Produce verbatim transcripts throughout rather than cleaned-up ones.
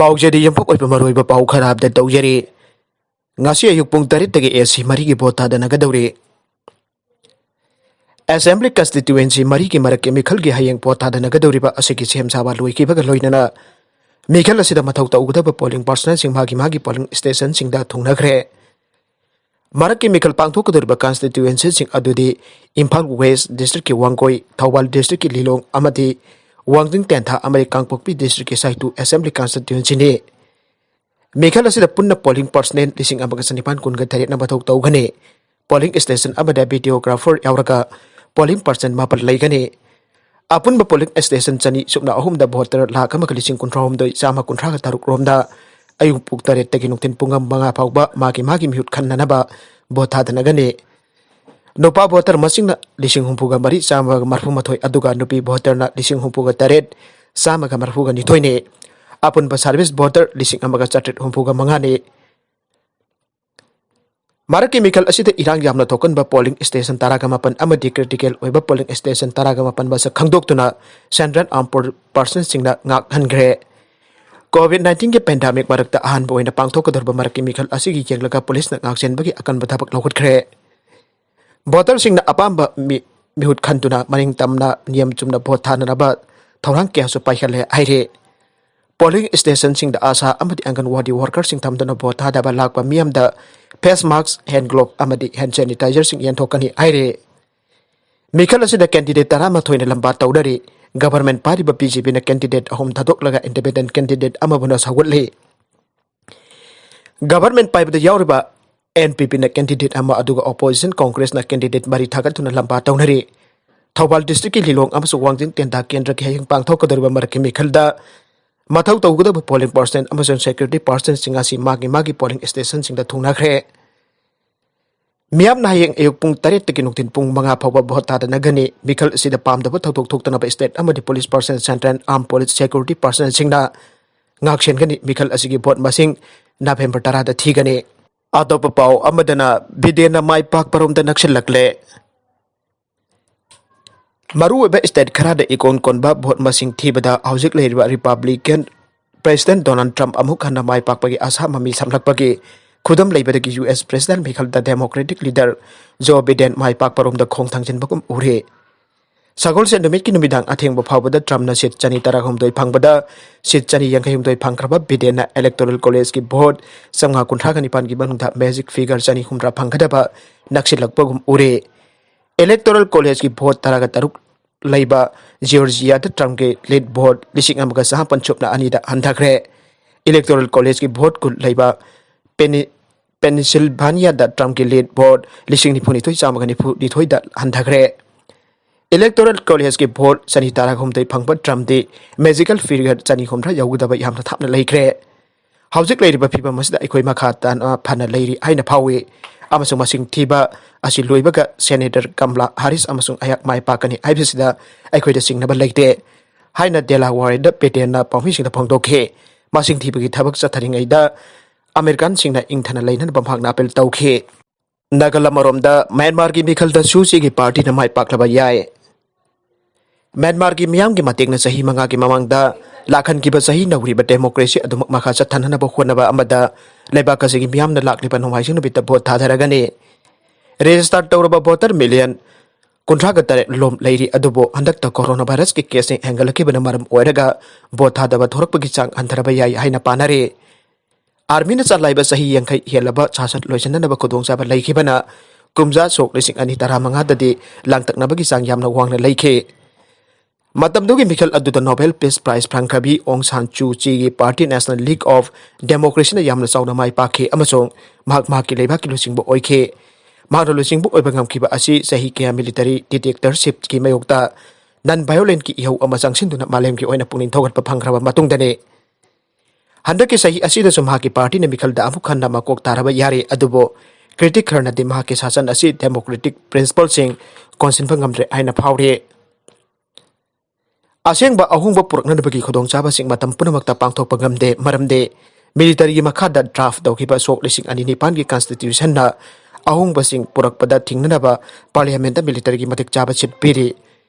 ꯄꯥꯎꯖꯦꯗꯤ ꯌꯨꯝꯐꯝ ꯑꯣꯏꯕ ꯃꯔꯨꯑꯣꯏꯕ ꯄꯥꯎ ꯈꯔ ꯑꯞꯗꯦꯠ ꯇꯧꯖꯔꯤ꯫ ꯉꯁꯤ ꯑꯌꯨꯛ ꯄꯨꯡ ꯇꯔꯦꯠꯇꯒꯤ ꯑꯦꯁ ꯁꯤ ꯃꯔꯤꯒꯤ ꯚꯣꯠ ꯊꯥꯗꯅꯒꯗꯧꯔꯤ꯫ ꯑꯦꯁꯦꯝꯕ꯭ꯂꯤ ꯀꯟꯁꯇꯤꯇ꯭ꯌꯨꯑꯦꯟꯁꯤ ꯃꯔꯤꯒꯤ ꯃꯔꯛꯀꯤ ꯃꯤꯈꯜꯒꯤ ꯍꯌꯦꯡ ꯚꯣꯠ ꯊꯥꯗꯅꯒꯗꯧꯔꯤꯕ ꯑꯁꯤꯒꯤ ꯁꯦꯝ ꯁꯥꯕ ꯂꯣꯏꯈꯤꯕꯒ ꯂꯣꯏꯅꯅ ꯃꯤꯈꯜ ꯑꯁꯤꯗ ꯃꯊꯧ ꯇꯧꯒꯗꯕ ꯄꯣꯂꯤꯡ ꯄꯥꯔꯁꯅꯦꯜꯁꯤꯡ ꯃꯥꯒꯤ ꯃꯥꯒꯤ ꯄꯣꯂꯤꯡ ꯁ꯭ꯇꯦꯁꯟꯁꯤꯡꯗ ꯊꯨꯡꯅꯈ꯭ꯔꯦ꯫ ꯃꯔꯛꯀꯤ ꯃꯤꯈꯜ ꯄꯥꯡꯊꯣꯛꯀꯗꯧꯔꯤꯕ ꯀꯟꯁꯇꯤꯇ꯭ꯌꯨꯑꯦꯟꯁꯤꯁꯤꯡ ꯑꯗꯨꯗꯤ ꯏꯝꯐꯥꯜ ꯋꯦꯁ ꯗꯤꯁꯇ꯭ꯔꯤꯛꯀꯤ ꯋꯥꯡꯒꯣꯏ, ꯊꯧꯕꯥꯜ ꯗꯤꯁꯇ꯭ꯔꯤꯛꯀꯤ ꯂꯤꯂꯣꯡ ꯑꯃꯗꯤ ꯋꯥꯡꯖꯤꯡ ꯇꯦꯟꯊꯥ ꯑꯃꯗꯤ ꯀꯥꯡꯄꯣꯛꯄꯤ ꯗꯤꯁꯇ꯭ꯔꯤꯛꯀꯤ ꯁꯥꯏꯇꯨ ꯑꯦꯁꯦꯝꯕ꯭ꯂꯤ ꯀꯟꯁꯇꯤꯇ꯭ꯌꯨꯑꯦꯟꯁꯤꯅꯤ꯫ ꯃꯤꯈꯜ ꯑꯁꯤꯗ ꯄꯨꯟꯅ ꯄꯣꯂꯤꯡ ꯄꯥꯔꯁꯅꯦꯜ ꯂꯤꯁꯤꯡ ꯑꯃꯒ ꯆꯅꯤꯄꯥꯟ ꯀꯨꯟꯒ ꯇꯔꯦꯠꯅ ꯃꯊꯧ ꯇꯧꯒꯅꯤ꯫ ꯄꯣꯂꯤꯡ ꯁ꯭ꯇꯦꯁꯟ ꯑꯃꯗ ꯚꯤꯗꯤꯑꯣꯒ꯭ꯔꯥꯐꯔ ꯌꯥꯎꯔꯒ ꯄꯣꯂꯤꯡ ꯄꯥꯔꯁꯅꯦꯜ ꯃꯥꯄꯜ ꯂꯩꯒꯅꯤ꯫ ꯑꯄꯨꯟꯕ ꯄꯣꯂꯤꯡ ꯁ꯭ꯇꯦꯁꯟ ꯆꯅꯤ ꯁꯨꯞꯅ ꯑꯍꯨꯝꯗ ꯚꯣꯇꯔ ꯂꯥꯈ ꯑꯃꯒ ꯂꯤꯁꯤꯡ ꯀꯨꯟꯊ꯭ꯔꯥꯍꯨꯝꯗꯣꯏ ꯆꯥꯝꯃ ꯀꯨꯟꯊ꯭ꯔꯥꯒ ꯇꯔꯨꯛ ꯔꯣꯝꯗ ꯑꯌꯨꯛ ꯄꯨꯡ ꯇꯔꯦꯠꯇꯒꯤ ꯅꯨꯡꯊꯤꯜ ꯄꯨꯡ ꯃꯉꯥ ꯐꯥꯎꯕ ꯃꯥꯒꯤ ꯃꯥꯒꯤ ꯃꯤꯍꯨꯠ ꯈꯟꯅꯅꯕ ꯚꯣꯠ ꯊꯥꯗꯅꯒꯅꯤ꯫ ꯅꯨꯄꯥ ꯚꯣꯇꯔ ꯃꯁꯤꯡꯅ ꯂꯤꯁꯤꯡ ꯍꯨꯝꯐꯨꯒ ꯃꯔꯤ ꯆꯥꯝꯃꯒ ꯃꯔꯐꯨ ꯃꯥꯊꯣꯏ, ꯑꯗꯨꯒ ꯅꯨꯄꯤ ꯚꯣꯇꯔꯅ ꯂꯤꯁꯤꯡ ꯍꯨꯝꯐꯨꯒ ꯇꯔꯦꯠ ꯆꯥꯝꯃꯒ ꯃꯔꯐꯨꯒ ꯅꯤꯊꯣꯏꯅꯤ꯫ ꯑꯄꯨꯟꯕ ꯁꯥꯔꯚꯤꯁ ꯚꯣꯇꯔ ꯂꯤꯁꯤꯡ ꯑꯃꯒ ꯆꯥꯇ꯭ꯔꯦꯠ ꯍꯨꯝꯐꯨꯒ ꯃꯉꯥꯅꯤ꯫ ꯃꯔꯛꯀꯤ ꯃꯤꯈꯜ ꯑꯁꯤꯗ ꯏꯔꯥꯡ ꯌꯥꯝꯅ ꯊꯣꯛꯀꯟꯕ ꯄꯣꯂꯤꯡ ꯁ꯭ꯇꯦꯁꯟ ꯇꯔꯥꯒ ꯃꯥꯄꯟ ꯑꯃꯗꯤ ꯀ꯭ꯔꯤꯇꯤꯀꯦꯜ ꯑꯣꯏꯕ ꯄꯣꯂꯤꯡ ꯁ꯭ꯇꯦꯁꯟ ꯇꯔꯥꯒ ꯃꯥꯄꯟ ꯃꯁꯛ ꯈꯪꯗꯣꯛꯇꯨꯅ ꯁꯦꯟꯇ꯭ꯔꯦꯜ ꯑꯥꯔꯝ ꯐꯣꯔꯁꯁꯤꯡꯅ ꯉꯥꯛꯍꯟꯈ꯭ꯔꯦ꯫ ꯀꯣꯚꯤꯗ ꯅꯥꯏꯟꯇꯤꯟꯒꯤ ꯄꯦꯟꯗꯥꯃꯤꯛ ꯃꯔꯛꯇ ꯑꯍꯥꯟꯕ ꯑꯣꯏꯅ ꯄꯥꯡꯊꯣꯛꯀꯗꯧꯔꯤꯕ ꯃꯔꯛꯀꯤ ꯃꯤꯈꯜ ꯑꯁꯤꯒꯤ ꯌꯦꯡꯂꯒ ꯄꯨꯂꯤꯁꯅ ꯉꯥꯛꯁꯦꯟꯕꯒꯤ ꯑꯀꯟꯕ ꯊꯕꯛ ꯂꯧꯈꯠꯈ꯭ꯔꯦ꯫ ꯚꯣꯇꯔꯁꯤꯡꯅ ꯑꯄꯥꯝꯕ ꯃꯤ-, ꯃꯤꯍꯨꯠ ꯈꯟꯗꯨꯅ ꯃꯅꯤꯡ ꯇꯝꯅ ꯅꯤꯌꯝ ꯆꯨꯝꯅ ꯚꯣꯠ ꯊꯥꯅꯅꯕ ꯊꯧꯔꯥꯡ ꯀꯌꯥꯁꯨ ꯄꯥꯏꯈꯠꯂꯦ ꯍꯥꯏꯔꯤ꯫ ꯄꯣꯂꯤꯡ ꯁ꯭ꯇꯦꯁꯟꯁꯤꯡꯗ ꯑꯥꯁꯥ ꯑꯃꯗꯤ ꯑꯪꯒꯟꯋꯥꯗꯤ ꯋꯥꯔꯀꯔꯁꯤꯡ ꯊꯝꯗꯨꯅ ꯚꯣꯠ ꯊꯥꯗꯕ ꯂꯥꯛꯄ ꯃꯤꯌꯥꯝꯗ ꯐꯦꯁ ꯃꯥꯛꯁ, ꯍꯦꯟ ꯒ꯭ꯂꯣꯚ ꯑꯃꯗꯤ ꯍꯦꯟ ꯁꯦꯅꯤꯇꯥꯏꯖꯔꯁꯤꯡ ꯌꯦꯟꯊꯣꯛꯀꯅꯤ ꯍꯥꯏꯔꯤ꯫ ꯃꯤꯈꯜ ꯑꯁꯤꯗ ꯀꯦꯟꯗꯤꯗꯦꯠ ꯇꯔꯥꯃꯥꯊꯣꯏꯅ ꯂꯝꯕꯥ ꯇꯧꯅꯔꯤ꯫ ꯒꯚꯔꯟꯃꯦꯟꯠ ꯄꯥꯏꯔꯤꯕ ꯕꯤ ꯖꯦ ꯄꯤꯅ ꯀꯦꯟꯗꯤꯗꯦꯠ ꯑꯍꯨꯝ ꯊꯥꯗꯣꯛꯂꯒ ꯏꯟꯗꯤꯄꯦꯟꯗꯦꯟꯠ ꯀꯦꯟꯗꯤꯗꯦꯠ ꯑꯃꯕꯨꯅ ꯁꯧꯒꯠꯂꯤ꯫ ꯒꯚꯔꯟꯃꯦꯟꯠ ꯄꯥꯏꯕꯗ ꯌꯥꯎꯔꯤꯕ ꯑꯦꯟ ꯄꯤ ꯄꯤꯅ ꯀꯦꯟꯗꯤꯗꯦꯠ ꯑꯃ, ꯑꯗꯨꯒ ꯑꯣꯄꯣꯖꯤꯁꯟ ꯀꯣꯡꯒ꯭ꯔꯦꯁꯅ ꯀꯦꯟꯗꯤꯗꯦꯠ ꯃꯔꯤ ꯊꯥꯒꯠꯇꯨꯅ ꯂꯝꯕꯥ ꯇꯧꯅꯔꯤ꯫ ꯊꯧꯕꯥꯜ ꯗꯤꯁꯇ꯭ꯔꯤꯛꯀꯤ ꯂꯤꯂꯣꯡ ꯑꯃꯁꯨꯡ ꯋꯥꯡꯖꯤꯡ ꯇꯦꯟꯊꯥ ꯀꯦꯟꯗ꯭ꯔꯒꯤ ꯍꯌꯦꯡ ꯄꯥꯡꯊꯣꯛꯀꯗꯧꯔꯤꯕ ꯃꯔꯛꯀꯤ ꯃꯤꯈꯜꯗ ꯃꯊꯧ ꯇꯧꯒꯗꯕ ꯄꯣꯂꯤꯡ ꯄꯥꯔꯁꯟ ꯑꯃꯁꯨꯡ ꯁꯦꯀ꯭ꯌꯨꯔꯤꯇꯤ ꯄꯥꯔꯁꯟꯁꯤꯡ ꯑꯁꯤ ꯃꯥꯒꯤ ꯃꯥꯒꯤ ꯄꯣꯂꯤꯡ ꯁ꯭ꯇꯦꯁꯟꯁꯤꯡꯗ ꯊꯨꯡꯅꯈ꯭ꯔꯦ꯫ ꯃꯤꯌꯥꯝꯅ ꯍꯌꯦꯡ ꯑꯌꯨꯛ ꯄꯨꯡ ꯇꯔꯦꯠꯇꯒꯤ ꯅꯨꯡꯊꯤꯜ ꯄꯨꯡ ꯃꯉꯥ ꯐꯥꯎꯕ ꯚꯣꯠ ꯊꯥꯗꯅꯒꯅꯤ꯫ ꯃꯤꯈꯜ ꯑꯁꯤꯗ ꯄꯥꯝꯗꯕ ꯊꯧꯗꯣꯛ ꯊꯣꯛꯇꯅꯕ ꯁ꯭ꯇꯦꯠ ꯑꯃꯗꯤ police person, central armed police security ꯄꯥꯔꯁꯟꯁꯤꯡꯅ ꯉꯥꯛꯁꯦꯟꯒꯅꯤ꯫ ꯃꯤꯈꯜ ꯑꯁꯤꯒꯤ ꯚꯣꯠ ꯃꯁꯤꯡ ꯅꯕꯦꯝꯕꯔ ꯇꯔꯥꯗ ꯊꯤꯒꯅꯤ꯫ ꯑꯇꯣꯞꯄ ꯄꯥꯎ ꯑꯃꯗꯅ, ꯕꯤꯗꯦꯟꯅ ꯃꯥꯏ ꯄꯥꯛꯄꯔꯣꯝꯗ ꯅꯛꯁꯤꯜꯂꯛꯂꯦ꯫ ꯃꯔꯨꯑꯣꯏꯕ ꯁ꯭ꯇꯦꯠ ꯈꯔꯗ ꯏꯀꯣꯟ ꯀꯣꯟꯕ ꯚꯣꯠ ꯃꯁꯤꯡ ꯊꯤꯕꯗ ꯍꯧꯖꯤꯛ ꯂꯩꯔꯤꯕ ꯔꯤꯄꯕ꯭ꯂꯤꯀꯦꯟ President Donald Trump ꯑꯃꯨꯛ ꯍꯟꯅ ꯃꯥꯏ ꯄꯥꯛꯄꯒꯤ ꯑꯁꯥ ꯃꯃꯤ ꯁꯝꯂꯛꯄꯒꯤ ꯈꯨꯗꯝ ꯂꯩꯕꯗꯒꯤ U S President ꯃꯤꯈꯜꯗ Democratic leader Joe Biden ꯃꯥꯏ ꯄꯥꯛꯄꯔꯣꯝꯗ ꯈꯣꯡ ꯊꯥꯡꯖꯤꯟꯕꯒꯨꯝ ꯎꯔꯦ꯫ ꯁꯒꯣꯜꯁꯦꯟ ꯅꯨꯃꯤꯠꯀꯤ ꯅꯨꯃꯤꯗꯥꯡ ꯑꯊꯦꯡꯕ ꯐꯥꯎꯕꯗ Trumpꯅ seat ꯆꯅꯤ ꯇꯔꯥꯍꯨꯝꯗꯣꯏ ꯐꯪꯕꯗ seat ꯆꯅꯤ ꯌꯥꯡꯈꯩ ꯍꯨꯝꯗꯣꯏ ꯐꯪꯈ꯭ꯔꯕ Bidenꯅ Electoral Collegeꯀꯤ vote ꯆꯥꯝꯃꯉꯥ ꯀꯨꯟꯊ꯭ꯔꯥꯒ ꯅꯤꯄꯥꯟꯒꯤ ꯃꯅꯨꯡꯗ magic figure ꯆꯅꯤ ꯍꯨꯝꯗ꯭ꯔꯥ ꯐꯪꯒꯗꯕ ꯅꯛꯁꯤꯜꯂꯛꯄꯒꯨꯝ ꯎꯔꯦ꯫ Electoral Collegeꯀꯤ vote ꯇꯔꯥꯒ ꯇꯔꯨꯛ ꯂꯩꯕ Georgiaꯗ Trumpꯀꯤ lead vote ꯂꯤꯁꯤꯡ ꯑꯃꯒ ꯆꯥꯃꯥꯄꯟ ꯁꯨꯞꯅ ꯑꯅꯤꯗ ꯍꯟꯊꯈ꯭ꯔꯦ꯫ Electoral Collegeꯀꯤ vote ꯀꯨꯟ ꯂꯩꯕ Penny-, Pennsylvaniaꯗ Trumpꯀꯤ lead vote ꯂꯤꯁꯤꯡ ꯅꯤꯐꯨ ꯅꯤꯊꯣꯏ ꯆꯥꯝꯃꯒ ꯅꯤꯐꯨ ꯅꯤꯊꯣꯏꯗ ꯍꯟꯊꯈ꯭ꯔꯦ꯫ Electoral Collegeꯀꯤ vote ꯆꯅꯤ ꯇꯔꯥꯍꯨꯝꯗꯣꯏ ꯐꯪꯕ Trumpꯗꯤ magical figure ꯆꯅꯤ ꯍꯨꯝꯗ꯭ꯔꯥ ꯌꯧꯒꯗꯕ ꯌꯥꯝꯅ ꯊꯥꯞꯅ ꯂꯩꯈ꯭ꯔꯦ꯫ ꯍꯧꯖꯤꯛ ꯂꯩꯔꯤꯕ ꯐꯤꯕꯝ ꯑꯁꯤꯗ ꯑꯩꯈꯣꯏ ꯃꯈꯥ ꯇꯥꯅ ꯐꯅ ꯂꯩꯔꯤ ꯍꯥꯏꯅ ꯐꯥꯎꯏ ꯑꯃꯁꯨꯡ ꯃꯁꯤꯡ ꯊꯤꯕ ꯑꯁꯤ ꯂꯣꯏꯕꯒ Senator Kamala Harris ꯑꯃꯁꯨꯡ ꯑꯩꯍꯥꯛ ꯃꯥꯏ ꯄꯥꯛꯀꯅꯤ ꯍꯥꯏꯕꯁꯤꯗ ꯑꯩꯈꯣꯏꯗ ꯆꯤꯡꯅꯕ ꯂꯩꯇꯦ ꯍꯥꯏꯅ Delawareꯗ Bidenꯅ ꯄꯥꯎꯃꯤꯁꯤꯡꯗ ꯐꯣꯡꯗꯣꯛꯈꯤ꯫ ꯃꯁꯤꯡ ꯊꯤꯕꯒꯤ ꯊꯕꯛ ꯆꯠꯊꯔꯤꯉꯩꯗ Americanꯁꯤꯡꯅ ꯏꯪꯊꯅ ꯂꯩꯅꯅꯕ ꯃꯍꯥꯛꯅ appeal ꯇꯧꯈꯤ꯫ ꯅꯥꯒꯥꯂꯝ ꯑꯃꯔꯣꯝꯗ ꯃ꯭ꯌꯥꯟꯃꯥꯔꯒꯤ ꯃꯤꯈꯜꯗ Suu Kyiꯒꯤ partyꯅ ꯃꯥꯏ ꯄꯥꯛꯂꯕ ꯌꯥꯏ꯫ ꯃ꯭ꯌꯥꯟꯃꯥꯔꯒꯤ ꯃꯤꯌꯥꯝꯒꯤ ꯃꯇꯦꯡꯅ ꯆꯍꯤ ꯃꯉꯥꯒꯤ ꯃꯃꯥꯡꯗ ꯂꯥꯛꯍꯟꯈꯤꯕ ꯆꯍꯤ ꯅꯧꯔꯤꯕ democracy ꯑꯗꯨꯃꯛ ꯃꯈꯥ ꯆꯠꯊꯅꯅꯕ ꯍꯣꯠꯅꯕ ꯑꯃꯗ ꯂꯩꯕꯥꯛ ꯑꯁꯤꯒꯤ ꯃꯤꯌꯥꯝꯅ ꯂꯥꯛꯂꯤꯕ ꯅꯣꯡꯃꯥꯏꯖꯤꯡ ꯅꯨꯃꯤꯠꯇ vote ꯊꯥꯗꯔꯒꯅꯤ꯫ Register ꯇꯧꯔꯕ voter million ꯀꯨꯟꯊ꯭ꯔꯥꯒ ꯇꯔꯦꯠ ꯂꯣꯝ ꯂꯩꯔꯤ, ꯑꯗꯨꯕꯨ ꯍꯟꯗꯛꯇ coronavirusꯀꯤ caseꯁꯤꯡ ꯍꯦꯟꯒꯠꯂꯛꯈꯤꯕꯅ ꯃꯔꯝ ꯑꯣꯏꯔꯒ vote ꯊꯥꯗꯕ ꯊꯣꯔꯛꯄꯒꯤ ꯆꯥꯡ ꯍꯟꯊꯔꯕ ꯌꯥꯏ ꯍꯥꯏꯅ ꯄꯥꯅꯔꯤ꯫ Armyꯅ ꯆꯂꯥꯏꯕ ꯆꯍꯤ ꯌꯥꯡꯈꯩ ꯍꯦꯜꯂꯕ ꯁꯥꯁꯟ ꯂꯣꯏꯁꯤꯟꯅꯅꯕ ꯈꯨꯗꯣꯡꯆꯥꯕ ꯂꯩꯈꯤꯕꯅ ꯀꯨꯝꯖꯥ ꯁꯣꯛ ꯂꯤꯁꯤꯡ ꯑꯅꯤ ꯇꯔꯥꯃꯉꯥꯗꯗꯤ ꯂꯥꯡꯇꯛꯅꯕꯒꯤ ꯆꯥꯡ ꯌꯥꯝꯅ ꯋꯥꯡꯅ ꯂꯩꯈꯤ꯫ ꯃꯇꯝꯗꯨꯒꯤ ꯃꯤꯈꯜ ꯑꯗꯨꯗ Nobel Peace Prize ꯐꯪꯈ꯭ꯔꯕꯤ ꯑꯣꯡ ꯁꯥꯟ ꯁꯨ ꯆꯤꯒꯤ party National League of Democracyꯅ ꯌꯥꯝꯅ ꯆꯥꯎꯅ ꯃꯥꯏ ꯄꯥꯛꯈꯤ ꯑꯃꯁꯨꯡ ꯃꯍꯥꯛ ꯃꯍꯥꯛꯀꯤ ꯂꯩꯕꯥꯛꯀꯤ ꯂꯨꯆꯤꯡꯕ ꯑꯣꯏꯈꯤ꯫ ꯃꯍꯥꯛꯅ ꯂꯨꯆꯤꯡꯕ ꯑꯣꯏꯕ ꯉꯝꯈꯤꯕ ꯑꯁꯤ ꯆꯍꯤ ꯀꯌꯥ military dictatorshipꯀꯤ ꯃꯥꯌꯣꯛꯇ non-violentꯀꯤ ꯏꯍꯧ ꯑꯃ ꯆꯪꯁꯤꯟꯗꯨꯅ ꯃꯥꯂꯦꯝꯒꯤ ꯑꯣꯏꯅ ꯄꯨꯛꯅꯤꯡ ꯊꯧꯒꯠꯄ ꯐꯪꯈ꯭ꯔꯕ ꯃꯇꯨꯡꯗꯅꯤ꯫ ꯍꯟꯗꯛꯀꯤ ꯆꯍꯤ ꯑꯁꯤꯗꯁꯨ ꯃꯍꯥꯛꯀꯤ partyꯅ ꯃꯤꯈꯜꯗ ꯑꯃꯨꯛ ꯍꯟꯅ ꯃꯀꯣꯛ ꯇꯥꯔꯕ ꯌꯥꯔꯦ, ꯑꯗꯨꯕꯨ critic ꯈꯔꯅꯗꯤ ꯃꯍꯥꯛꯀꯤ ꯁꯥꯁꯟ ꯑꯁꯤ democratic principleꯁꯤꯡ ꯀꯣꯟꯁꯤꯟꯕ ꯉꯝꯗ꯭ꯔꯦ ꯍꯥꯏꯅ ꯐꯥꯎꯔꯤ꯫ ꯑꯁꯦꯡꯕ ꯑꯍꯣꯡꯕ ꯄꯨꯔꯛꯅꯅꯕꯒꯤ ꯈꯨꯗꯣꯡꯆꯥꯕꯁꯤꯡ ꯃꯇꯝ ꯄꯨꯝꯅꯃꯛꯇ ꯄꯥꯡꯊꯣꯛꯄ ꯉꯝꯗꯦ, ꯃꯔꯝꯗꯤ militaryꯒꯤ ꯃꯈꯥꯗ draft ꯇꯧꯈꯤꯕ ꯁꯣꯛ ꯂꯤꯁꯤꯡ ꯑꯅꯤ ꯅꯤꯄꯥꯟꯒꯤ constitutionꯅ ꯑꯍꯣꯡꯕꯁꯤꯡ ꯄꯨꯔꯛꯄꯗ ꯊꯤꯡꯅꯅꯕ parliamentꯇ militaryꯒꯤ ꯃꯇꯤꯛ ꯆꯥꯕ seat ꯄꯤꯔꯤ꯫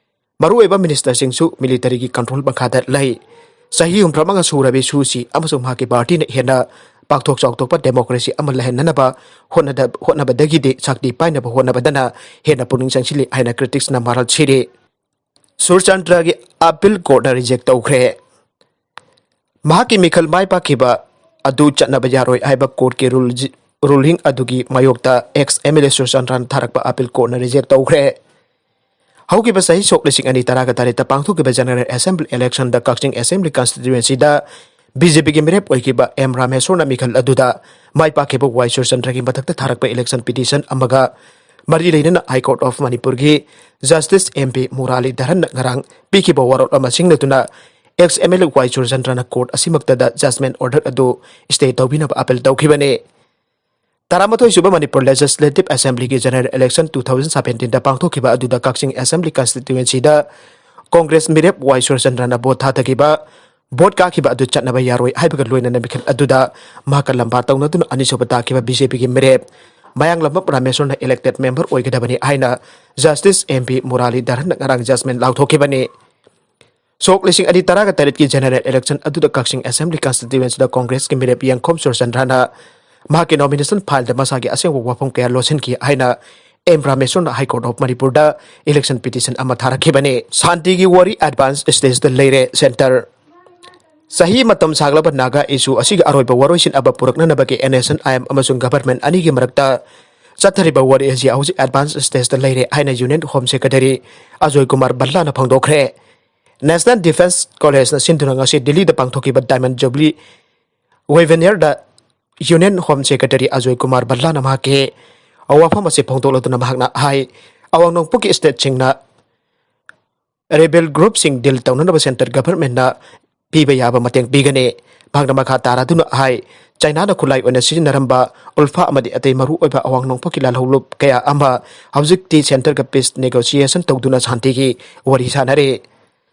ꯃꯔꯨꯑꯣꯏꯕ ministerꯁꯤꯡꯁꯨ militaryꯒꯤ control ꯃꯈꯥꯗ ꯂꯩ꯫ ꯆꯍꯤ ꯍꯨꯝꯐꯨꯇꯔꯥꯃꯉꯥ ꯁꯨꯔꯕꯤ ꯁꯨ ꯆꯤ ꯑꯃꯁꯨꯡ ꯃꯍꯥꯛꯀꯤ ꯄꯥꯔꯇꯤꯅ ꯍꯦꯟꯅ ꯄꯥꯛꯊꯣꯛ ꯆꯥꯎꯊꯣꯛꯄ ꯗꯦꯃꯣꯀ꯭ꯔꯦꯁꯤ ꯑꯃ ꯂꯩꯍꯟꯅꯅꯕ ꯍꯣꯠꯅꯗ-, ꯍꯣꯠꯅꯕꯗꯒꯤꯗꯤ ꯁꯛꯇꯤ ꯄꯥꯏꯅꯕ ꯍꯣꯠꯅꯕꯗꯅ ꯍꯦꯟꯅ ꯄꯨꯛꯅꯤꯡ ꯆꯪꯁꯤꯜꯂꯤ ꯍꯥꯏꯅ ꯀ꯭ꯔꯤꯇꯤꯛꯁꯅ ꯃꯔꯥꯜ ꯁꯤꯔꯤ꯫ ꯁꯨꯔꯆꯟꯗ꯭ꯔꯒꯤ ꯑꯄꯤꯜ ꯀꯣꯔꯠꯅ ꯔꯤꯖꯦꯛ ꯇꯧꯈ꯭ꯔꯦ꯫ ꯃꯍꯥꯛꯀꯤ ꯃꯤꯈꯜ ꯃꯥꯏ ꯄꯥꯛꯈꯤꯕ ꯑꯗꯨ ꯆꯠꯅꯕ ꯌꯥꯔꯣꯏ ꯍꯥꯏꯕ ꯀꯣꯔꯠꯀꯤ ꯔꯨꯜ-, ꯔꯨꯂꯤꯡ ꯑꯗꯨꯒꯤ ꯃꯥꯌꯣꯛꯇ ꯑꯦꯛꯁ ꯑꯦꯝ ꯑꯦꯜ ꯑꯦ ꯁꯨꯔꯆꯟꯗ꯭ꯔꯅ ꯊꯥꯔꯛꯄ ꯑꯄꯤꯜ ꯀꯣꯔꯠꯅ ꯔꯤꯖꯦꯛ ꯇꯧꯈ꯭ꯔꯦ꯫ ꯍꯧꯈꯤꯕ ꯆꯍꯤ ꯁꯣꯛ ꯂꯤꯁꯤꯡ ꯑꯅꯤ ꯇꯔꯥꯒ ꯇꯔꯦꯠꯇ ꯄꯥꯡꯊꯣꯛꯈꯤꯕ ꯖꯦꯅꯔꯦꯜ ꯑꯦꯁꯦꯝꯕ꯭ꯂꯤ ꯏꯂꯦꯛꯁꯟꯗ ꯀꯛꯆꯤꯡ ꯑꯦꯁꯦꯝꯕ꯭ꯂꯤ ꯀꯟꯁꯇꯤꯇ꯭ꯌꯨꯑꯦꯟꯁꯤꯗ ꯕꯤ ꯖꯦ ꯄꯤꯒꯤ ꯃꯤꯔꯦꯞ ꯑꯣꯏꯈꯤꯕ ꯑꯦꯝ ꯔꯥꯃꯦꯁꯣꯔꯅ ꯃꯤꯈꯜ ꯑꯗꯨꯗ ꯃꯥꯏ ꯄꯥꯛꯈꯤꯕ ꯋꯥꯏ ꯁꯨꯔꯆꯟꯗ꯭ꯔꯒꯤ ꯃꯊꯛꯇ ꯊꯥꯔꯛꯄ ꯏꯂꯦꯛꯁꯟ ꯄꯤꯇꯤꯁꯟ ꯑꯃꯒ ꯃꯔꯤ ꯂꯩꯅꯅ ꯍꯥꯏ ꯀꯣꯔꯠ ꯑꯣꯐ ꯃꯅꯤꯄꯨꯔꯒꯤ ꯖꯁꯇꯤꯁ ꯑꯦꯝ ꯄꯤ ꯃꯨꯔꯥꯂꯤꯙꯔꯟꯅ ꯉꯔꯥꯡ ꯄꯤꯈꯤꯕ ꯋꯥꯔꯣꯜ ꯑꯃ ꯁꯤꯡꯅꯗꯨꯅ ex M L A Y ꯁꯨꯔꯆꯟꯗ꯭ꯔꯅ ꯀꯣꯔꯠ ꯑꯁꯤꯃꯛꯇꯗ ꯖꯖꯃꯦꯟ ꯑꯣꯔꯗꯔ ꯑꯗꯨ ꯁ꯭ꯇꯦ ꯇꯧꯕꯤꯅꯕ ꯑꯄꯤꯜ ꯇꯧꯈꯤꯕꯅꯤ꯫ ꯇꯔꯥꯃꯥꯊꯣꯏ ꯁꯨꯕ ꯃꯅꯤꯄꯨꯔ ꯂꯦꯖꯤꯁꯂꯦꯇꯤꯚ ꯑꯦꯁꯦꯝꯕ꯭ꯂꯤꯒꯤ ꯖꯦꯅꯔꯦꯜ ꯏꯂꯦꯛꯁꯟ ꯇꯨ ꯊꯥꯎꯖꯟ ꯁꯚꯦꯟꯇꯤꯟꯗ ꯄꯥꯡꯊꯣꯛꯈꯤꯕ ꯑꯗꯨꯗ ꯀꯛꯆꯤꯡ ꯑꯦꯁꯦꯝꯕ꯭ꯂꯤ ꯀꯟꯁꯇꯤꯇ꯭ꯌꯨꯑꯦꯟꯁꯤꯗ ꯀꯣꯡꯒ꯭ꯔꯦꯁ ꯃꯤꯔꯦꯞ ꯋꯥꯏ ꯁꯨꯔꯆꯟꯗ꯭ꯔꯅ ꯚꯣꯠ ꯊꯥꯗꯈꯤꯕ ꯚꯣꯠ ꯀꯥꯈꯤꯕ ꯑꯗꯨ ꯆꯠꯅꯕ ꯌꯥꯔꯣꯏ ꯍꯥꯏꯕꯒ ꯂꯣꯏꯅꯅ ꯃꯤꯈꯜ ꯑꯗꯨꯗ ꯃꯍꯥꯛꯀ ꯂꯝꯕꯥ ꯇꯧꯅꯗꯨꯅ ꯑꯅꯤꯁꯨꯕ ꯇꯥꯈꯤꯕ ꯕꯤ ꯖꯦ ꯄꯤꯒꯤ ꯃꯤꯔꯦꯞ ꯃꯌꯥꯡꯂꯝꯕꯝ ꯔꯥꯃꯦꯁꯣꯔꯅ ꯏꯂꯦꯛꯇꯦꯗ ꯃꯦꯝꯕꯔ ꯑꯣꯏꯒꯗꯕꯅꯤ ꯍꯥꯏꯅ ꯖꯁꯇꯤꯁ ꯑꯦꯝ ꯄꯤ ꯃꯨꯔꯥꯂꯤꯙꯔꯟꯅ ꯉꯔꯥꯡ ꯖꯖꯃꯦꯟ ꯂꯥꯎꯊꯣꯛꯈꯤꯕꯅꯤ꯫ ꯁꯣꯛ ꯂꯤꯁꯤꯡ ꯑꯅꯤ ꯇꯔꯥꯒ ꯇꯔꯦꯠꯀꯤ ꯖꯦꯅꯔꯦꯜ ꯏꯂꯦꯛꯁꯟ ꯑꯗꯨꯗ ꯀꯛꯆꯤꯡ ꯑꯦꯁꯦꯝꯕ꯭ꯂꯤ ꯀꯟꯁꯇꯤꯇ꯭ꯌꯨꯑꯦꯟꯁꯤꯗ ꯀꯣꯡꯒ꯭ꯔꯦꯁꯀꯤ ꯃꯤꯔꯦꯞ ꯌꯦꯡꯈꯣꯝ ꯁꯨꯔꯆꯟꯗ꯭ꯔꯅ ꯃꯍꯥꯛꯀꯤ ꯅꯣꯃꯤꯅꯦꯁꯟ ꯐꯥꯏꯜꯗ ꯃꯁꯥꯒꯤ ꯑꯁꯦꯡꯕ ꯋꯥꯐꯝ ꯀꯌꯥ ꯂꯣꯠꯁꯤꯟꯈꯤ ꯍꯥꯏꯅ ꯑꯦꯝ ꯔꯥꯃꯦꯁꯣꯔꯅ ꯍꯥꯏ ꯀꯣꯔꯠ ꯑꯣꯐ ꯃꯅꯤꯄꯨꯔꯗ ꯏꯂꯦꯛꯁꯟ ꯄꯤꯇꯤꯁꯟ ꯑꯃ ꯊꯥꯔꯛꯈꯤꯕꯅꯤ꯫ ꯁꯥꯟꯇꯤꯒꯤ ꯋꯥꯔꯤ ꯑꯦꯗꯚꯥꯟꯁ ꯁ꯭ꯇꯦꯖꯇ ꯂꯩꯔꯦ ꯁꯦꯟꯇꯔ꯫ ꯆꯍꯤ ꯃꯇꯝ ꯁꯥꯡꯂꯕ ꯅꯥꯒꯥ ꯏꯁꯨ ꯑꯁꯤꯒꯤ ꯑꯔꯣꯏꯕ ꯋꯥꯔꯣꯏꯁꯤꯟ ꯑꯃ ꯄꯨꯔꯛꯅꯅꯕꯒꯤ N S N I M ꯑꯃꯁꯨꯡ ꯒꯚꯔꯟꯃꯦꯟꯠ ꯑꯅꯤꯒꯤ ꯃꯔꯛꯇ ꯆꯠꯊꯔꯤꯕ ꯋꯥꯔꯤ ꯑꯁꯤ ꯍꯧꯖꯤꯛ ꯑꯦꯗꯚꯥꯟꯁ ꯁ꯭ꯇꯦꯖꯇ ꯂꯩꯔꯦ ꯍꯥꯏꯅ union home secretary Ajoy Kumar ꯚꯜꯂꯥꯅ ꯐꯣꯡꯗꯣꯛꯈ꯭ꯔꯦ꯫ ꯅꯦꯁꯅꯦꯜ ꯗꯤꯐꯦꯟꯁ ꯀꯣꯂꯦꯖꯅ ꯁꯤꯟꯗꯨꯅ ꯉꯁꯤ ꯗꯤꯜꯂꯤꯗ ꯄꯥꯡꯊꯣꯛꯈꯤꯕ ꯗꯥꯏꯃꯟ ꯖꯨꯕꯂꯤ ꯋꯦꯕꯤꯅꯥꯔꯗ union home secretary Ajoy Kumar ꯚꯜꯂꯥꯅ ꯃꯍꯥꯛꯀꯤ ꯋꯥꯐꯝ ꯑꯁꯤ ꯐꯣꯡꯗꯣꯛꯂꯗꯨꯅ ꯃꯍꯥꯛꯅ ꯍꯥꯏ, ꯑꯋꯥꯡ ꯅꯣꯡꯄꯣꯛꯀꯤ ꯁ꯭ꯇꯦꯠꯁꯤꯡꯅ ꯔꯦꯕꯦꯜ ꯒ꯭ꯔꯨꯞꯁꯤꯡ ꯗꯤꯜ ꯇꯧꯅꯅꯕ ꯁꯦꯟꯇꯔ ꯒꯚꯔꯟꯃꯦꯟꯠꯅ ꯄꯤꯕ ꯌꯥꯕ ꯃꯇꯦꯡ ꯄꯤꯒꯅꯤ꯫ ꯃꯍꯥꯛꯅ ꯃꯈꯥ ꯇꯥꯔꯗꯨꯅ ꯍꯥꯏ, ꯆꯥꯏꯅꯥꯅ ꯈꯨꯠꯂꯥꯏ ꯑꯣꯏꯅ ꯁꯤꯖꯤꯟꯅꯔꯝꯕ ꯎꯜꯐꯥ ꯑꯃꯗꯤ ꯑꯇꯩ ꯃꯔꯨꯑꯣꯏꯕ ꯑꯋꯥꯡ ꯅꯣꯡꯄꯣꯛꯀꯤ ꯂꯥꯜꯍꯧꯂꯨꯞ ꯀꯌꯥ ꯑꯃ ꯍꯧꯖꯤꯛꯇꯤ ꯁꯦꯟꯇꯔꯒ ꯄꯤꯁ ꯅꯦꯒꯣꯁꯤꯌꯦꯁꯟ ꯇꯧꯗꯨꯅ ꯁꯥꯟꯇꯤꯒꯤ ꯋꯥꯔꯤ ꯁꯥꯟꯅꯔꯤ꯫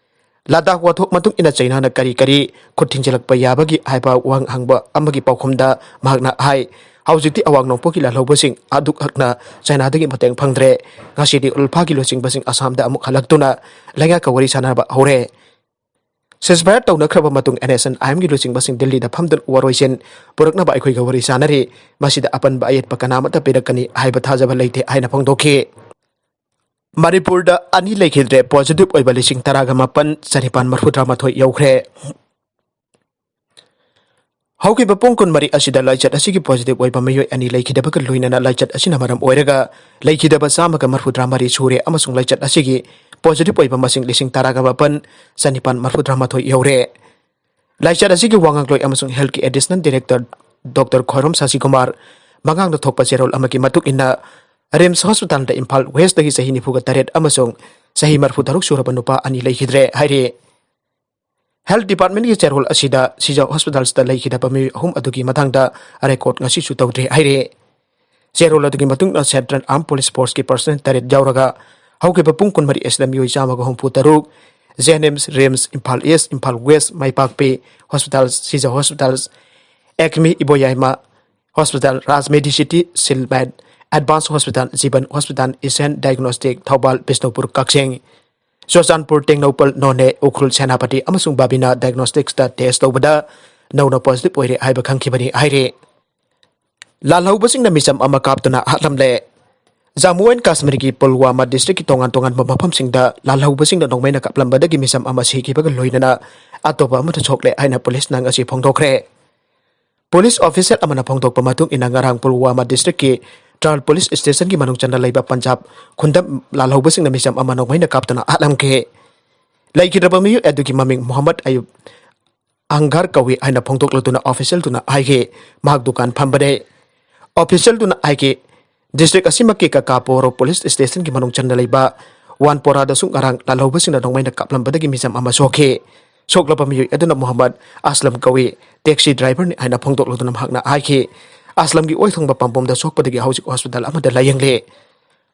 ꯂꯗꯥꯈ ꯋꯥꯊꯣꯛ ꯃꯇꯨꯡ ꯏꯟꯅ ꯆꯩꯅꯥꯅ ꯀꯔꯤ ꯀꯔꯤ ꯈꯨꯠ ꯊꯤꯟꯖꯤꯜꯂꯛꯄ ꯌꯥꯕꯒꯦ ꯍꯥꯏꯕ ꯋꯥꯍꯪ ꯍꯪꯕ ꯑꯃꯒꯤ ꯄꯥꯎꯈꯨꯝꯗ ꯃꯍꯥꯛꯅ ꯍꯥꯏ, ꯍꯧꯖꯤꯛꯇꯤ ꯑꯋꯥꯡ ꯅꯣꯡꯄꯣꯛꯀꯤ ꯂꯥꯜꯍꯧꯕꯁꯤꯡ ꯑꯗꯨꯛ ꯍꯛꯅ ꯆꯩꯅꯥꯗꯒꯤ ꯃꯇꯦꯡ ꯐꯪꯗ꯭ꯔꯦ꯫ ꯉꯁꯤꯗꯤ ꯎꯜꯐꯥꯒꯤ ꯂꯨꯆꯤꯡꯕꯁꯤꯡ ꯑꯁꯥꯝꯗ ꯑꯃꯨꯛ ꯍꯜꯂꯛꯇꯨꯅ ꯂꯩꯉꯥꯛꯀ ꯋꯥꯔꯤ ꯁꯥꯟꯅꯕ ꯍꯧꯔꯦ꯫ ꯁꯤꯁꯐꯥꯌꯔ ꯇꯧꯅꯈ꯭ꯔꯕ ꯃꯇꯨꯡ ꯑꯦꯟ ꯑꯦꯁ ꯑꯦꯟ ꯑꯥꯏ ꯑꯦꯝꯒꯤ ꯂꯨꯆꯤꯡꯕꯁꯤꯡ ꯗꯤꯜꯂꯤꯗ ꯐꯝꯗꯨꯅ ꯋꯥꯔꯣꯏꯁꯤꯟ ꯄꯨꯔꯛꯅꯕ ꯑꯩꯈꯣꯏꯒ ꯋꯥꯔꯤ ꯁꯥꯟꯅꯔꯤ꯫ ꯃꯁꯤꯗ ꯑꯄꯟꯕ ꯑꯌꯦꯠꯄ ꯀꯅꯥꯃꯠꯇ ꯄꯤꯔꯛꯀꯅꯤ ꯍꯥꯏꯕ ꯊꯥꯖꯕ ꯂꯩꯇꯦ ꯍꯥꯏꯅ ꯐꯣꯡꯗꯣꯛꯈꯤ꯫ ꯃꯅꯤꯄꯨꯔꯗ ꯑꯅꯤ ꯂꯩꯈꯤꯗ꯭ꯔꯦ, ꯄꯣꯖꯤꯇꯤꯚ ꯑꯣꯏꯕ ꯂꯤꯁꯤꯡ ꯇꯔꯥꯒ ꯃꯥꯄꯟ ꯆꯅꯤꯄꯥꯟ ꯃꯔꯐꯨꯇꯔꯥꯃꯥꯊꯣꯏ ꯌꯧꯈ꯭ꯔꯦ꯫ ꯍꯧꯈꯤꯕ ꯄꯨꯡ ꯀꯨꯟꯃꯔꯤ ꯑꯁꯤꯗ ꯂꯥꯏꯆꯠ ꯑꯁꯤꯒꯤ ꯄꯣꯖꯤꯇꯤꯚ ꯑꯣꯏꯕ ꯃꯤꯑꯣꯏ ꯑꯅꯤ ꯂꯩꯈꯤꯗꯕꯒ ꯂꯣꯏꯅꯅ ꯂꯥꯏꯆꯠ ꯑꯁꯤꯅ ꯃꯔꯝ ꯑꯣꯏꯔꯒ ꯂꯩꯈꯤꯗꯕ ꯆꯥꯝꯃꯒ ꯃꯔꯐꯨꯇꯔꯥꯃꯔꯤ ꯁꯨꯔꯦ ꯑꯃꯁꯨꯡ ꯂꯥꯏꯆꯠ ꯑꯁꯤꯒꯤ ꯄꯣꯖꯤꯇꯤꯚ ꯑꯣꯏꯕ ꯃꯁꯤꯡ ꯂꯤꯁꯤꯡ ꯇꯔꯥꯒ ꯃꯥꯄꯟ ꯆꯅꯤꯄꯥꯟ ꯃꯔꯐꯨꯇꯔꯥꯃꯥꯊꯣꯏ ꯌꯧꯔꯦ꯫ ꯂꯥꯏꯆꯠ ꯑꯁꯤꯒꯤ ꯋꯥ ꯉꯥꯡꯂꯣꯏ ꯑꯃꯁꯨꯡ ꯍꯦꯜꯊꯀꯤ ꯑꯦꯗꯤꯁꯅꯦꯜ ꯗꯤꯔꯦꯛꯇꯔ ꯗꯣꯛꯇꯔ ꯈ꯭ꯋꯥꯏꯔꯣꯝ ꯁꯥꯁꯤꯀꯨꯃꯥꯔ ꯃꯉꯥꯡꯗ ꯊꯣꯛꯄ ꯆꯦꯔꯣꯜ ꯑꯃꯒꯤ ꯃꯇꯨꯡ ꯏꯟꯅ, ꯔꯤꯝꯁ ꯍꯣꯁꯄꯤꯇꯥꯜꯗ ꯏꯝꯐꯥꯜ ꯋꯦꯁꯇꯒꯤ ꯆꯍꯤ ꯅꯤꯐꯨꯒ ꯇꯔꯦꯠ ꯑꯃꯁꯨꯡ ꯆꯍꯤ ꯃꯔꯐꯨ ꯇꯔꯨꯛ ꯁꯨꯔꯕ ꯅꯨꯄꯥ ꯑꯅꯤ ꯂꯩꯈꯤꯗ꯭ꯔꯦ ꯍꯥꯏꯔꯤ꯫ ꯍꯦꯜꯊ ꯗꯤꯄꯥꯔꯠꯃꯦꯟꯒꯤ ꯆꯦꯔꯣꯜ ꯑꯁꯤꯗ ꯁꯤꯖ ꯍꯣꯁꯄꯤꯇꯥꯜꯁꯤꯗ ꯂꯩꯈꯤꯗꯕ ꯃꯤꯑꯣꯏ ꯑꯍꯨꯝ ꯑꯗꯨꯒꯤ ꯃꯇꯥꯡꯗ ꯔꯦꯀꯣꯔꯗ ꯉꯁꯤꯁꯨ ꯇꯧꯗ꯭ꯔꯤ ꯍꯥꯏꯔꯤ꯫ ꯆꯦꯔꯣꯜ ꯑꯗꯨꯒꯤ ꯃꯇꯨꯡ ꯏꯟꯅ ꯁꯦꯟꯇ꯭ꯔꯦꯜ ꯑꯥꯔꯝ ꯄꯨꯂꯤꯁ ꯐꯣꯔꯁꯀꯤ ꯄꯔꯁꯅꯦꯜ ꯇꯔꯦꯠ ꯌꯥꯎꯔꯒ ꯍꯧꯈꯤꯕ ꯄꯨꯡ ꯀꯨꯟꯃꯔꯤ ꯑꯁꯤꯗ ꯃꯤꯑꯣꯏ ꯆꯥꯝꯃꯒ ꯍꯨꯝꯐꯨ ꯇꯔꯨꯛ, JNIMS, RIMS, Imphal east, Imphal west, Maipakpi hospital, Shija hospital, ꯑꯦꯛꯃꯤ Iboyaima hospital, Raj medicity, Silmet, advance hospital, Jivan hospital, Ishen diagnostic, Thoubal, Bishnupur, Kakching, Churachandpur, Tengnoupal, Noney, Ukhrul, Senapati ꯑꯃꯁꯨꯡ ꯕꯥꯕꯤꯅꯥ ꯗꯥꯏꯒꯅꯣꯁꯇꯤꯛꯁꯇ ꯇꯦꯁ ꯇꯧꯕꯗ ꯅꯧꯅ ꯄꯣꯖꯤꯇꯤꯚ ꯑꯣꯏꯔꯦ ꯍꯥꯏꯕ ꯈꯪꯈꯤꯕꯅꯤ ꯍꯥꯏꯔꯤ꯫ ꯂꯥꯜꯍꯧꯕꯁꯤꯡꯅ ꯃꯤꯆꯝ ꯑꯃ ꯀꯥꯞꯇꯨꯅ ꯍꯥꯠꯂꯝꯂꯦ꯫ ꯖꯝꯃꯨ ꯑꯦꯟ ꯀꯥꯁꯃꯤꯔꯒꯤ ꯄꯨꯜꯋꯥꯃꯥ ꯗꯤꯁꯇ꯭ꯔꯤꯛꯀꯤ ꯇꯣꯉꯥꯟ ꯇꯣꯉꯥꯟꯕ ꯃꯐꯝꯁꯤꯡꯗ ꯂꯥꯜꯍꯧꯕꯁꯤꯡꯅ ꯅꯣꯡꯃꯩꯅ ꯀꯥꯞꯂꯝꯕꯗꯒꯤ ꯃꯤꯆꯝ ꯑꯃ ꯁꯤꯈꯤꯕꯒ ꯂꯣꯏꯅꯅ ꯑꯇꯣꯞꯄ ꯑꯃꯗ ꯁꯣꯛꯂꯦ ꯍꯥꯏꯅ ꯄꯨꯂꯤꯁꯅ ꯉꯁꯤ ꯐꯣꯡꯗꯣꯛꯈ꯭ꯔꯦ꯫ ꯄꯨꯂꯤꯁ ꯑꯣꯐꯤꯁꯤꯌꯦꯜ ꯑꯃꯅ ꯐꯣꯡꯗꯣꯛꯄ ꯃꯇꯨꯡ ꯏꯟꯅ, ꯉꯔꯥꯡ ꯄꯨꯜꯋꯥꯃꯥ ꯗꯤꯁꯇ꯭ꯔꯤꯛꯀꯤ ꯇ꯭ꯔꯥꯜ ꯄꯨꯂꯤꯁ ꯁ꯭ꯇꯦꯁꯟꯒꯤ ꯃꯅꯨꯡ ꯆꯟꯅ ꯂꯩꯕ ꯄꯟꯖꯥꯕ ꯈꯨꯟꯗ ꯂꯥꯜꯍꯧꯕꯁꯤꯡꯅ ꯃꯤꯆꯝ ꯑꯃ ꯅꯣꯡꯃꯩꯅ ꯀꯥꯞꯇꯨꯅ ꯍꯥꯠꯂꯝꯈꯤ꯫ ꯂꯩꯈꯤꯗ꯭ꯔꯕ ꯃꯤꯑꯣꯏ ꯑꯗꯨꯒꯤ ꯃꯃꯤꯡ ꯃꯨꯍꯝꯃꯗ ꯑꯌꯨꯕ ꯑꯪꯒꯥꯔ ꯀꯧꯏ ꯍꯥꯏꯅ ꯐꯣꯡꯗꯣꯛꯂꯗꯨꯅ ꯑꯣꯐꯤꯁꯤꯌꯦꯜꯗꯨꯅ ꯍꯥꯏꯈꯤ꯫ ꯃꯍꯥꯛ ꯗꯨꯀꯥꯟ ꯐꯝꯕꯅꯦ꯫ ꯑꯣꯐꯤꯁꯤꯌꯦꯜꯗꯨꯅ ꯍꯥꯏꯈꯤ, ꯗꯤꯁꯇ꯭ꯔꯤꯛ ꯑꯁꯤꯃꯛꯀꯤ ꯀꯀꯥꯄꯣꯔꯣ ꯄꯨꯂꯤꯁ ꯁ꯭ꯇꯦꯁꯟꯒꯤ ꯃꯅꯨꯡ ꯆꯟꯅ ꯂꯩꯕ ꯋꯥꯟꯄꯣꯔꯥꯗꯁꯨ ꯉꯔꯥꯡ ꯂꯥꯜꯍꯧꯕꯁꯤꯡꯅ ꯅꯣꯡꯃꯩꯅ ꯀꯥꯞꯂꯝꯕꯗꯒꯤ ꯃꯤꯆꯝ ꯑꯃ ꯁꯣꯛꯈꯤ꯫ ꯁꯣꯛꯂꯕ ꯃꯤꯑꯣꯏ ꯑꯗꯨꯅ ꯃꯨꯍꯝꯃꯗ ꯑꯁꯂꯝ ꯀꯧꯏ, ꯇꯦꯛꯁꯤ ꯗ꯭ꯔꯥꯏꯚꯔꯅꯤ ꯍꯥꯏꯅ ꯐꯣꯡꯗꯣꯛꯂꯗꯨꯅ ꯃꯍꯥꯛꯅ ꯍꯥꯏꯈꯤ꯫ ꯑꯁꯂꯝꯒꯤ ꯑꯣꯏ ꯊꯨꯡꯕ ꯄꯥꯝꯕꯣꯝꯗ ꯁꯣꯛꯄꯗꯒꯤ ꯍꯧꯖꯤꯛ ꯍꯣꯁꯄꯤꯇꯥꯜ ꯑꯃꯗ ꯂꯥꯌꯦꯡꯂꯤ꯫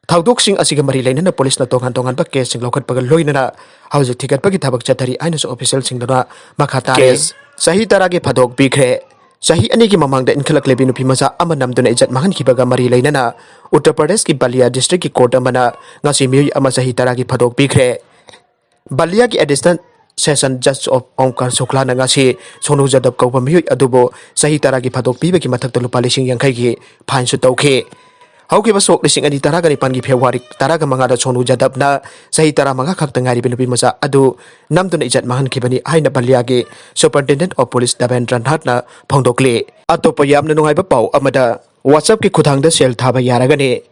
ꯊꯧꯗꯣꯛꯁꯤꯡ ꯑꯁꯤꯒ ꯃꯔꯤ ꯂꯩꯅꯅ ꯄꯨꯂꯤꯁꯅ ꯇꯣꯉꯥꯟ ꯇꯣꯉꯥꯟꯕ ꯀꯦꯁꯁꯤꯡ ꯂꯧꯈꯠꯄꯒ ꯂꯣꯏꯅꯅ ꯍꯧꯖꯤꯛ ꯊꯤꯒꯠꯄꯒꯤ ꯊꯕꯛ ꯆꯠꯊꯔꯤ ꯍꯥꯏꯅꯁꯨ ꯑꯣꯐꯤꯁꯤꯌꯦꯜꯁꯤꯡꯗꯨꯅ ꯃꯈꯥ ꯇꯥꯔꯤ꯫ ꯀꯦꯁ ꯆꯍꯤ ꯇꯔꯥꯒꯤ ꯐꯥꯗꯣꯛ ꯄꯤꯈ꯭ꯔꯦ꯫ ꯆꯍꯤ ꯑꯅꯤꯒꯤ ꯃꯃꯥꯡꯗ ꯏꯟꯈꯠꯂꯛꯂꯤꯕꯤ ꯅꯨꯄꯤ ꯃꯆꯥ ꯑꯃ ꯅꯝꯗꯨꯅ ꯏꯖꯠ ꯃꯥꯡꯍꯟꯈꯤꯕꯒ ꯃꯔꯤ ꯂꯩꯅꯅ ꯎꯠꯇꯔ ꯄ꯭ꯔꯗꯦꯁꯀꯤ ꯕꯂꯤꯌꯥ ꯗꯤꯁꯇ꯭ꯔꯤꯛꯀꯤ ꯀꯣꯔꯠ ꯑꯃꯅ ꯉꯁꯤ ꯃꯤꯑꯣꯏ ꯑꯃ ꯆꯍꯤ ꯇꯔꯥꯒꯤ ꯐꯥꯗꯣꯛ ꯄꯤꯈ꯭ꯔꯦ꯫ ꯕꯂꯤꯌꯥꯒꯤ additional Session Judge of Omkar Shuklana ꯉꯁꯤ ꯁꯣꯅꯨ ꯖꯥꯗꯕ ꯀꯧꯕ ꯃꯤꯑꯣꯏ ꯑꯗꯨꯕꯨ ꯆꯍꯤ ꯇꯔꯥꯒꯤ ꯐꯥꯗꯣꯛ ꯄꯤꯕꯒꯤ ꯃꯊꯛꯇ ꯂꯨꯄꯥ ꯂꯤꯁꯤꯡ ꯌꯥꯡꯈꯩꯒꯤ fine ꯁꯨ ꯇꯧꯈꯤ꯫ ꯍꯧꯈꯤꯕ ꯁꯣꯛ ꯂꯤꯁꯤꯡ ꯑꯅꯤ ꯇꯔꯥꯒ ꯅꯤꯄꯥꯟꯒꯤ February ꯇꯔꯥꯒ ꯃꯉꯥꯗ ꯁꯣꯅꯨ ꯖꯥꯗꯕꯅ ꯆꯍꯤ ꯇꯔꯥꯃꯉꯥ ꯈꯛꯇ ꯉꯥꯏꯔꯤꯕ ꯅꯨꯄꯤ ꯃꯆꯥ ꯑꯗꯨ ꯅꯝꯗꯨꯅ ꯏꯖꯠ ꯃꯥꯡꯍꯟꯈꯤꯕꯅꯤ ꯍꯥꯏꯅ ꯕꯂꯤꯌꯥꯒꯤ Superintendent of Police ꯗꯕꯦꯟꯗ꯭ꯔ ꯅꯥꯊꯅ ꯐꯣꯡꯗꯣꯛꯂꯤ꯫ ꯑꯇꯣꯞꯄ ꯌꯥꯝꯅ ꯅꯨꯡꯉꯥꯏꯕ ꯄꯥꯎ ꯑꯃꯗ, WhatsApp ꯀꯤ ꯈꯨꯠꯊꯥꯡꯗ ꯁꯦꯜ ꯊꯥꯕ ꯌꯥꯔꯒꯅꯤ꯫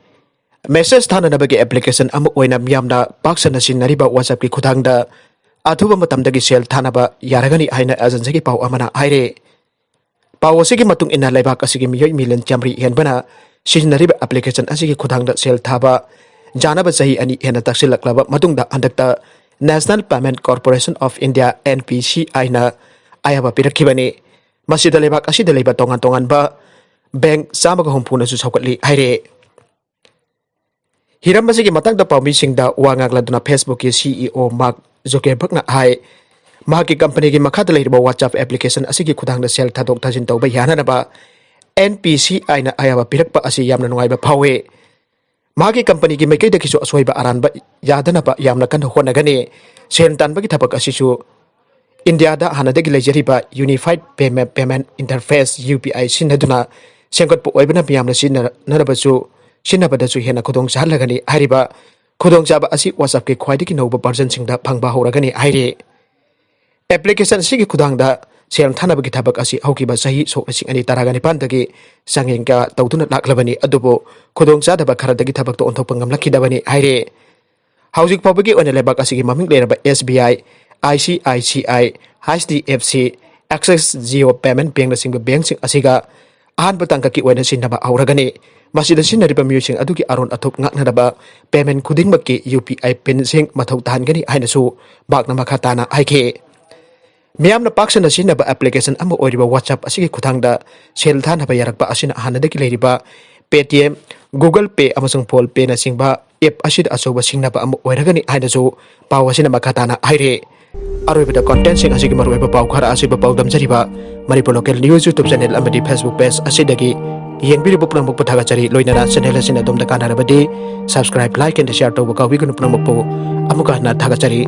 Message ꯊꯥꯅꯅꯕꯒꯤ application ꯑꯃ ꯑꯣꯏꯅ ꯃꯤꯌꯥꯝꯅ ꯄꯥꯛ ꯁꯟꯅ ꯁꯤꯖꯤꯟꯅꯔꯤꯕ WhatsApp ꯀꯤ ꯈꯨꯠꯊꯥꯡꯗ ꯑꯊꯨꯕ ꯃꯇꯝꯗꯒꯤ ꯁꯦꯜ ꯊꯥꯅꯕ ꯌꯥꯔꯒꯅꯤ ꯍꯥꯏꯅ agency ꯒꯤ ꯄꯥꯎ ꯑꯃꯅ ꯍꯥꯏꯔꯦ꯫ ꯄꯥꯎ ꯑꯁꯤꯒꯤ ꯃꯇꯨꯡ ꯏꯟꯅ, ꯂꯩꯕꯥꯛ ꯑꯁꯤꯒꯤ ꯃꯤꯑꯣꯏ million ꯆꯥꯃꯔꯤ ꯍꯦꯟꯕꯅ ꯁꯤꯖꯤꯟꯅꯔꯤꯕ application ꯑꯁꯤꯒꯤ ꯈꯨꯠꯊꯥꯡꯗ ꯁꯦꯜ ꯊꯥꯕ ꯌꯥꯅꯕ ꯆꯍꯤ ꯑꯅꯤ ꯍꯦꯟꯅ ꯇꯛꯁꯤꯜꯂꯛꯂꯕ ꯃꯇꯨꯡꯗ, ꯍꯟꯗꯛꯇ National Payment Corporation of India, N P C I ꯅ ꯑꯌꯥꯕ ꯄꯤꯔꯛꯈꯤꯕꯅꯤ꯫ ꯃꯁꯤꯗ ꯂꯩꯕꯥꯛ ꯑꯁꯤꯗ ꯂꯩꯕ ꯇꯣꯉꯥꯟ ꯇꯣꯉꯥꯟꯕ bank ꯆꯥꯝꯃꯒ ꯍꯨꯝꯐꯨꯅꯁꯨ ꯁꯧꯒꯠꯂꯤ ꯍꯥꯏꯔꯦ꯫ ꯍꯤꯔꯝ ꯑꯁꯤꯒꯤ ꯃꯇꯥꯡꯗ ꯄꯥꯎꯃꯤꯁꯤꯡꯗ ꯋꯥ ꯉꯥꯡꯂꯗꯨꯅ Facebook ꯀꯤ C E O Mark Zuckerberg ꯅ ꯍꯥꯏ, ꯃꯍꯥꯛꯀꯤ company ꯒꯤ ꯃꯈꯥꯗ ꯂꯩꯔꯤꯕ WhatsApp application ꯑꯁꯤꯒꯤ ꯈꯨꯠꯊꯥꯡꯗ ꯁꯦꯜ ꯊꯥꯗꯣꯛ ꯊꯥꯖꯤꯟ ꯇꯧꯕ ꯌꯥꯅꯅꯕ N P C I ꯅ ꯑꯌꯥꯕ ꯄꯤꯔꯛꯄ ꯑꯁꯤ ꯌꯥꯝꯅ ꯅꯨꯡꯉꯥꯏꯕ ꯐꯥꯎꯏ꯫ ꯃꯍꯥꯛꯀꯤ company ꯒꯤ ꯃꯥꯏꯀꯩꯗꯒꯤꯁꯨ ꯑꯁꯣꯏꯕ ꯑꯔꯥꯟꯕ ꯌꯥꯗꯅꯕ ꯌꯥꯝꯅ ꯀꯟꯅ ꯍꯣꯠꯅꯒꯅꯤ꯫ ꯁꯦꯜ ꯇꯥꯟꯕꯒꯤ ꯊꯕꯛ ꯑꯁꯤꯁꯨ ꯏꯟꯗꯤꯌꯥꯗ ꯍꯥꯟꯅꯗꯒꯤ ꯂꯩꯖꯔꯤꯕ Unified Payment, Payment Interface, U P I ꯁꯤꯖꯤꯟꯅꯗꯨꯅ ꯁꯦꯝꯒꯠꯄ ꯑꯣꯏꯕꯅ, ꯃꯤꯌꯥꯝꯅ ꯁꯤꯖꯤꯟꯅꯅꯕꯁꯨ, ꯁꯤꯖꯤꯟꯅꯕꯗꯁꯨ ꯍꯦꯟꯅ ꯈꯨꯗꯣꯡ ꯆꯥꯍꯜꯂꯒꯅꯤ꯫ ꯍꯥꯏꯔꯤꯕ ꯈꯨꯗꯣꯡꯆꯥꯕ ꯑꯁꯤ WhatsApp ꯀꯤ ꯈ꯭ꯋꯥꯏꯗꯒꯤ ꯅꯧꯕ version ꯁꯤꯡꯗ ꯐꯪꯕ ꯍꯧꯔꯒꯅꯤ ꯍꯥꯏꯔꯤ꯫ Application ꯑꯁꯤꯒꯤ ꯈꯨꯠꯊꯥꯡꯗ ꯁꯦꯜ ꯊꯥꯅꯕꯒꯤ ꯊꯕꯛ ꯑꯁꯤ ꯍꯧꯈꯤꯕ ꯆꯍꯤ ꯁꯣꯛ ꯂꯤꯁꯤꯡ ꯑꯅꯤ ꯇꯔꯥꯒ ꯅꯤꯄꯥꯟꯗꯒꯤ ꯆꯥꯡꯌꯦꯡ ꯀꯌꯥ ꯇꯧꯗꯨꯅ ꯂꯥꯛꯂꯕꯅꯤ, ꯑꯗꯨꯕꯨ ꯈꯨꯗꯣꯡꯆꯥꯗꯕ ꯈꯔꯗꯒꯤ ꯊꯕꯛꯇ ꯑꯣꯟꯊꯣꯛꯄ ꯉꯝꯂꯛꯈꯤꯗꯕꯅꯤ ꯍꯥꯏꯔꯤ꯫ ꯍꯧꯖꯤꯛ ꯐꯥꯎꯕꯒꯤ ꯑꯣꯏꯅ ꯂꯩꯕꯥꯛ ꯑꯁꯤꯒꯤ ꯃꯃꯤꯡ ꯂꯩꯔꯕ S B I, I C I C I, H D F C, Axis, Jio Payment Bank ꯅꯆꯤꯡꯕ bank ꯁꯤꯡ ꯑꯁꯤꯒ ꯑꯍꯥꯟꯕ ꯇꯥꯡꯀꯛꯀꯤ ꯑꯣꯏꯅ ꯁꯤꯖꯤꯟꯅꯕ ꯍꯧꯔꯒꯅꯤ꯫ ꯃꯁꯤꯗ ꯁꯤꯖꯤꯟꯅꯔꯤꯕ ꯃꯤꯑꯣꯏꯁꯤꯡ ꯑꯗꯨꯒꯤ ꯑꯔꯣꯟ ꯑꯊꯨꯞ ꯉꯥꯛꯅꯅꯕ payment ꯈꯨꯗꯤꯡꯃꯛꯀꯤ U P I pin ꯁꯤꯡ ꯃꯊꯧ ꯇꯥꯍꯟꯒꯅꯤ ꯍꯥꯏꯅꯁꯨ ꯃꯍꯥꯛꯅ ꯃꯈꯥ ꯇꯥꯅ ꯍꯥꯏꯈꯤ꯫ ꯃꯤꯌꯥꯝꯅ ꯄꯥꯛ ꯁꯟꯅ ꯁꯤꯖꯤꯟꯅꯕ application ꯑꯃ ꯑꯣꯏꯔꯤꯕ WhatsApp ꯑꯁꯤꯒꯤ ꯈꯨꯠꯊꯥꯡꯗ ꯁꯦꯜ ꯊꯥꯅꯕ ꯌꯥꯔꯛꯄ ꯑꯁꯤꯅ ꯍꯥꯟꯅꯗꯒꯤ ꯂꯩꯔꯤꯕ Paytm, Google Pay ꯑꯃꯁꯨꯡ PhonePe ꯅꯆꯤꯡꯕ app ꯑꯁꯤꯗ ꯑꯆꯧꯕ ꯁꯤꯡꯅꯕ ꯑꯃ ꯑꯣꯏꯔꯒꯅꯤ ꯍꯥꯏꯅꯁꯨ ꯄꯥꯎ ꯑꯁꯤꯅ ꯃꯈꯥ ꯇꯥꯅ ꯍꯥꯏꯔꯤ꯫ ꯑꯔꯣꯏꯕꯗ content ꯁꯤꯡ ꯑꯁꯤꯒꯤ ꯃꯔꯨꯑꯣꯏꯕ ꯄꯥꯎ ꯈꯔ ꯑꯁꯤꯕꯨ ꯄꯥꯎꯗꯝꯖꯔꯤꯕ Manipur Local News YouTube channel ꯑꯃꯗꯤ Facebook page ꯑꯁꯤꯗꯒꯤ ꯌꯦꯡꯕꯤꯔꯤꯕ ꯄꯨꯝꯅꯃꯛꯄꯨ ꯊꯥꯒꯠꯆꯔꯤ꯫ ꯂꯣꯏꯅꯅ channel ꯑꯁꯤꯅ ꯑꯗꯣꯝꯗ ꯀꯥꯟꯅꯔꯕꯗꯤ subscribe, like and share ꯇꯧꯕ ꯀꯥꯎꯕꯤꯒꯅꯨ꯫ ꯄꯨꯝꯅꯃꯛꯄꯨ ꯑꯃꯨꯛꯀ ꯍꯟꯅ ꯊꯥꯒꯠꯆꯔꯤ꯫